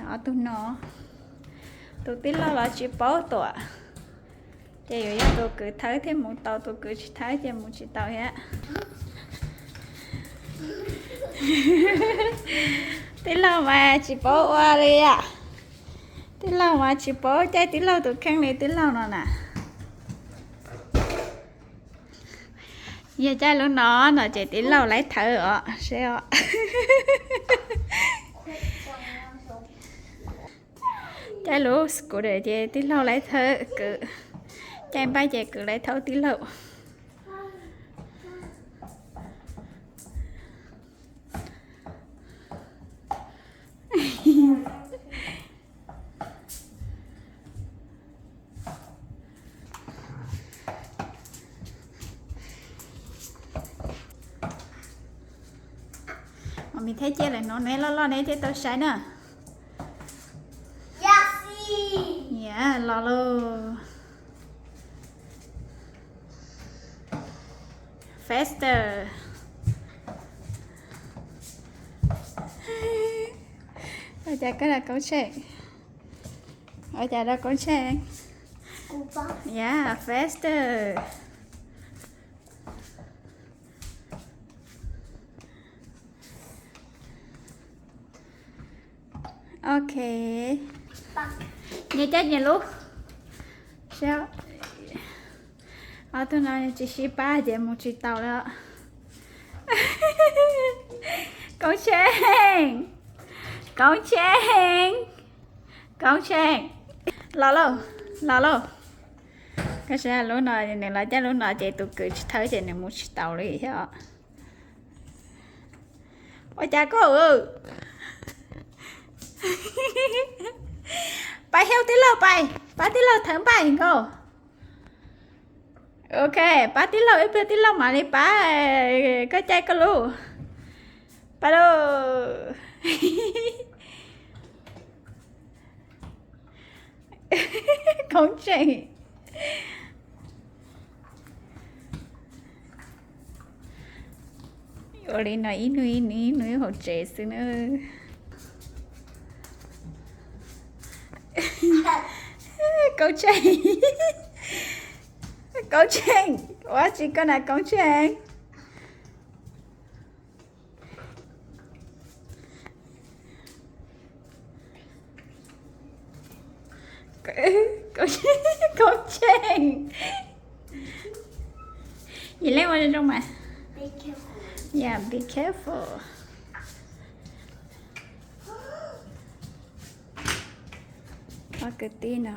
Ob tug no, tus tij laug los tsis paub tuam, ces yuav yog tus kwv thawb thiaj mus tau, tus kwv tsis thawb ces mus tsis tau thiab. Tij laug mas tsis paub ua li yam. Tij laug mas tsis paub caij tij laug tus kheej li tij laug no na. Yog caij lub no no ces tij laug laib thawb os, seb os. Caij lub scooter ces tij laug laib thawb kwv, caij npaib ces kwv laib thawb tij laug. Mas thiab cia lawm no neb loj loj neb thiaj tau saib na. Los lauj. Faster. Ua cas koj rau koob tsheej? Ua cas rau koob tsheej? Yeah, faster. Ok. Nyias caij nyias lub. Ob tug no tsis sib pab ces mus tsis taus li. Koob tsheej, koob tsheej, koob tsheej. Los lauj, los lauj. Koj saib lub no, nws los caij lub no ces tus kwv tsis thawb ces nws mus tsis taus li thiab. Ua cas koj pab hiab tij laug pais, pab tij laug thawb npaij nkaus. Ok, pab tij laug ib pliag tij laug mam li pab koj caij koj lub. Pab lauj. Koob tsheej. Ua li no ib hnub ib hnub ib hnub hauv tsev xwb na. Koob tsheej, koob tsheej, ua tsi koj na koob tsheej. Koob tsheej. Yim leej ua zoo zoo mas. Yeah, be careful. Ob kwv tij no.